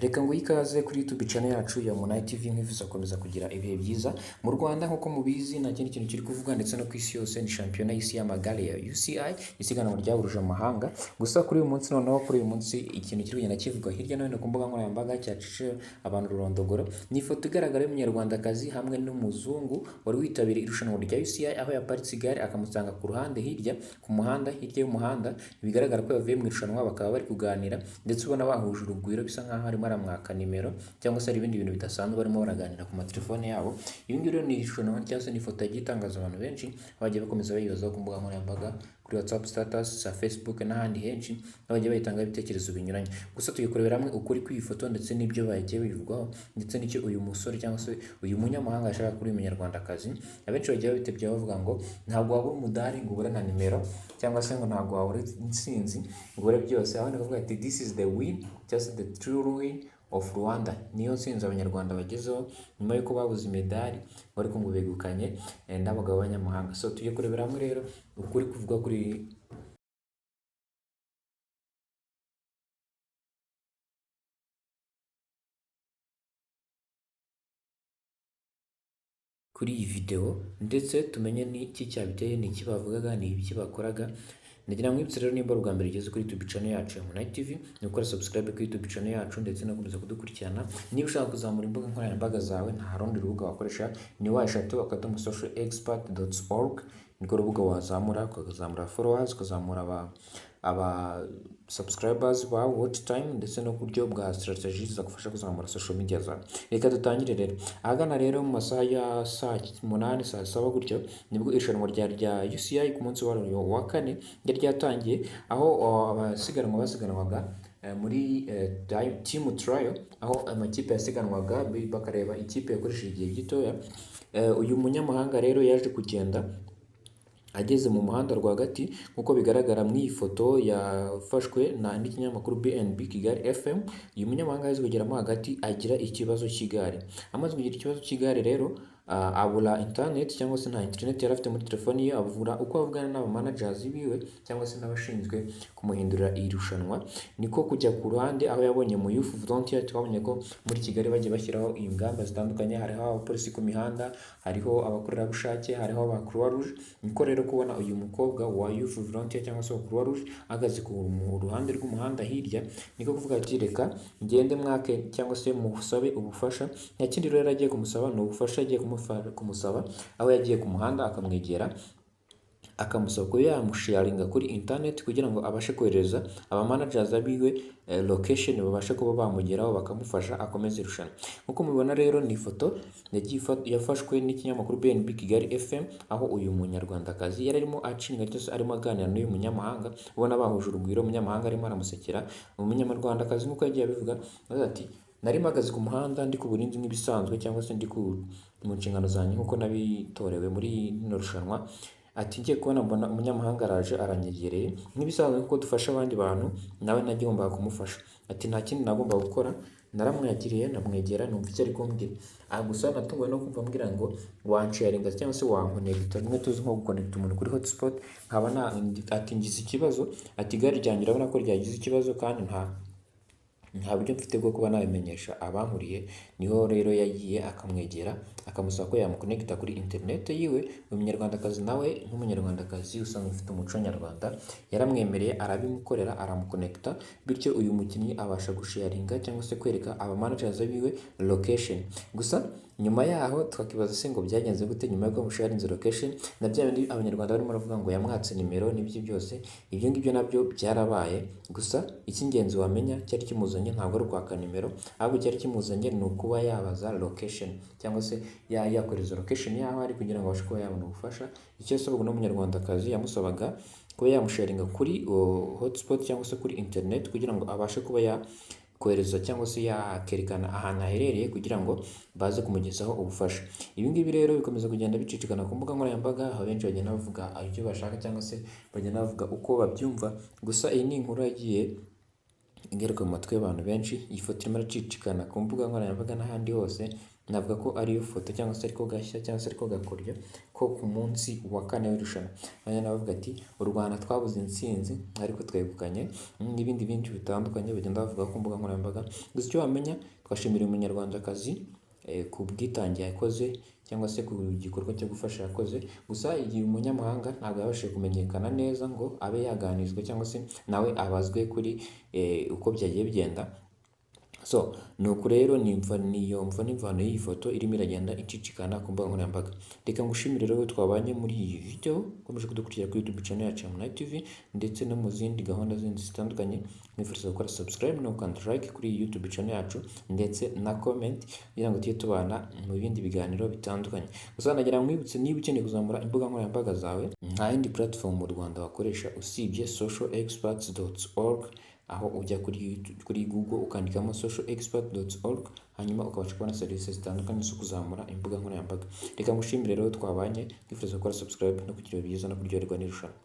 Reka nguhe ikaze kuri YouTube channel yacu ya Monai TV, nkwifuza gukomeza kugira ibihe byiza. Mu Rwanda, nk'uko mubizi, nta kindi kintu kiri kuvugwa ndetse no ku isi yose, ni shampiyona y'isi y'amagare ya UCI, isiganwa ryahuruje amahanga. Gusa kuri uyu munsi, noneho kuri uyu munsi, ikintu kiri kugenda kivugwa hirya no hino ku mbuga nkoranyambaga cyacishije abantu ururondogoro ni ifoto igaragara y'Umunyarwandakazi hamwe n'umuzungu wari witabiriye irushanwa rya UCI, aho yaparitse igare akamusanga ku ruhande hirya ku muhanda, hirya y'umuhanda. Bigaragara ko yavuye mu irushanwa, bakaba bari kuganira ndetse ubona bahuje urugwiro, bisa nkaho arimo aramwaka nimero cyangwa se hari ibindi bintu bidasanzwe barimo baraganira ku matelefone yabo. Ibi ngibi rero ni irushanwa cyangwa se ni ifoto yagiye itangaza abantu benshi, bagiye bakomeza bayibazaho ku mbuga nkoranyambaga, kuri WhatsApp status za Facebook n'ahandi henshi, aho bagiye bayitangaho ibitekerezo binyuranye. Gusa tugiye kurebera hamwe ukuri kw'iyi foto ndetse n'ibyo bagiye bivugaho, ndetse n'icyo uyu musore cyangwa se uyu munyamahanga ashaka kuri uyu Munyarwandakazi. Abenshi bagiye babitebya bavuga ngo ntabwo wabura umudari ngo ubure na nimero, cyangwa se ngo ntabwo wabura intsinzi ngo ubure byose. Abandi bakavuga ati "This is the win, just the true win of Rwanda." Niyo ntsinzi Abanyarwanda bagezeho nyuma y'uko babuze imidari, ariko ngo begukanye n'abagabo b'abanyamahanga. So tujye kurebera hamwe rero ukuri kuvuga kuri iyi video, ndetse tumenye n'iki cyabiteye, ni iki bavugaga, ni ibiki bakoraga. Ndagira ngo nkwibutse rero, nimba ari ubwa mbere ugeze kuri YouTube channel yacu ya Monai TV, ni gukora subscribe kuri YouTube channel yacu ndetse no gukomeza kudukurikirana. Niba ushaka kuzamura imbuga nkoranyambaga zawe, nta rundi rubuga wakoresha, ni www.socialexpert.org, nirwo rubuga wazamura, ukazamura followers, ukazamura aba subscribers ba watch time, ndetse no ku buryo bwa strategy zagufasha kuzamura social media zawe. Reka dutangire rero. Ahagana rero mu masaha ya saa 8, saa 7 gutyo, nibwo irushanwa rya UCI ku munsi waryo wa kane ryari ryatangiye, aho abasiganwa basiganwaga muri team trial, aho amakipe yasiganwaga bakareba ikipe yakoresheje igihe gitoya. Uyu munyamahanga rero yaje kugenda ageze mu muhanda rwagati, nk'uko bigaragara mu iyi foto yafashwe na n'ikinyamakuru BNB Kigali FM. Uyu munyamahanga yaje kugeramo hagati agira ikibazo cy'igare. Amaze kugira ikibazo cy'igare rero, abura internet, cyangwa se nta internet yari afite muri telefoni ye, abura uko avugana n'aba managers biwe cyangwa se n'abashinzwe kumuhindurira irushanwa. Niko kujya ku ruhande aho yabonye mu youth volunteer. Twabonye ko muri Kigali bagiye bashyiraho ingamba zitandukanye, hariho abapolisi ku mihanda, hariho abakorerabushake, hariho aba Croix Rouge. Niko rero kubona uyu mukobwa wa youth volunteer cyangwa se wa Croix Rouge ahagaze ku mu ruhande rw'umuhanda hirya, niko kuvuga ati "Reka ngende mwake cyangwa se musabe ubufasha." Nta kindi rero yari agiye kumusaba, ni ubufasha agiye kumusaba, aho yagiye ku muhanda akamwegera, akamusaba kuba yamusharinga kuri internet kugira ngo abashe kohereza aba managers biwe location, babashe kuba bamugeraho bakamufasha akomeze irushanwa. Nk'uko mubibona rero, ni ifoto yagiye yafashwe n'ikinyamakuru BNB Kigali FM, aho uyu Munyarwandakazi yari arimo acinga cyangwa se arimo aganira n'uyu munyamahanga, ubona bahuje urugwiro. Umunyamahanga arimo aramusekera. Umunyarwandakazi, nk'uko yagiye abivuga, aravuga ati "Nari mpagaze ku muhanda ndi ku burinzi nk'ibisanzwe, cyangwa se ndi mu nshingano zanjye nk'uko nabitorewe muri rino rushanwa." Ati "Ngiye kubona mbona umunyamahanga araje aranyegereye, nk'ibisanzwe kuko dufasha abandi bantu, nawe nagombaga kumufasha." Ati "Nta kindi nagombaga gukora, naramwakiriye, ndamwegera, numva icyo ari kumbwira. Aha gusa natunguwe no kumva ambwira ngo wansharinga cyangwa se wankonegita, rimwe tuzi nko gukonegita umuntu kuri hotspot, nkaba na." Ati "Ngize ikibazo." Ati "Igare ryanjye urabona ko ryagize ikibazo kandi nta buryo mfite bwo kuba nabimenyesha abankuriye." Niho rero yagiye akamwegera, akamusaba ko yamukonegita kuri internet yiwe. Uyu Munyarwandakazi nawe, nk'Umunyarwandakazi usanzwe ufite umuco nyarwanda, yaramwemereye, arabimukorera, aramukonegita. Bityo uyu mukinnyi abasha gusharinga cyangwa se kwereka aba managers biwe location. Gusa nyuma yaho twakibaza se ngo byagenze gute nyuma y'uko amusharinze location? Na bya bindi Abanyarwanda barimo baravuga ngo yamwatse nimero n'ibyo byose, ibyo ngibyo nabyo byarabaye. Gusa icy'ingenzi wamenya, cyari kimuzanye ntabwo ari ukwaka nimero, ahubwo cyari kimuzanye ni ukuba yabaza location cyangwa se yakohereza location y'aho ari kugira ngo abashe kuba yabona ubufasha. Icyo yasabaga n'Umunyarwandakazi, yamusabaga kuba yamusharinga kuri hotspot cyangwa se kuri internet kugira ngo abashe kuba ya kohereza cyangwa se yakerekana ahantu aherereye kugira ngo baze kumugezaho ubufasha. Ibi ngibi rero bikomeza kugenda bicicikana ku mbuga nkoranyambaga, aho benshi bagenda bavuga ibyo bashaka cyangwa se bagenda bavuga uko babyumva. Gusa iyi ni inkuru yagiye ingaruka mu matwi y'abantu benshi. Iyi foto irimo iracicikana ku mbuga nkoranyambaga n'ahandi hose. Navuga ko ariyo foto cyangwa se ariko gashya cyangwa se ariko gakoryo ko ku munsi wa kane w'irushanwa. Abanya bavuga ati: "U Rwanda twabuze intsinzi ariko twegukanye", n'ibindi byinshi bitandukanye bagenda bavuga ku mbuga nkoranyambaga. Gusa icyo wamenya, twashimira umunyarwandakazi ku bwitange yakoze cyangwa se ku gikorwa cyo gufasha yakoze. Gusa igihe umunyamahanga ntabwo yabashije kumenyekana neza ngo abe yaganizwa cyangwa se nawe abazwe kuri uko byagiye bigenda. So ni uku rero, nimva niyo mva n'imvano y'iyi foto irimo iragenda icicikana ku mbuga nkoranyambaga. Reka ngushimire rero twabanye muri iyi video, ukomeje kudukurikira kuri YouTube channel yacu ya Munai TV ndetse no mu zindi gahunda zindi zitandukanye. Mwifuriza gukora subscribe no gukanda like kuri iyi YouTube channel yacu ndetse na comment kugira ngo tujye tubana mu bindi biganiro bitandukanye. Gusa nagira ngo nkwibutse, niba ukeneye kuzamura imbuga nkoranyambaga zawe, nta yindi platform mu Rwanda wakoresha usibye socialexperts.org, aho ujya kuri Google ukandikamo socialexpert.org, hanyuma ukabasha kubona serivisi zitandukanye zo kuzamura imbuga nkoranyambaga. Reka ngushimire rero twabanye, nkwifuriza gukora subscribe no kugira ibihe byiza no kuryoherwa n'irushanwa.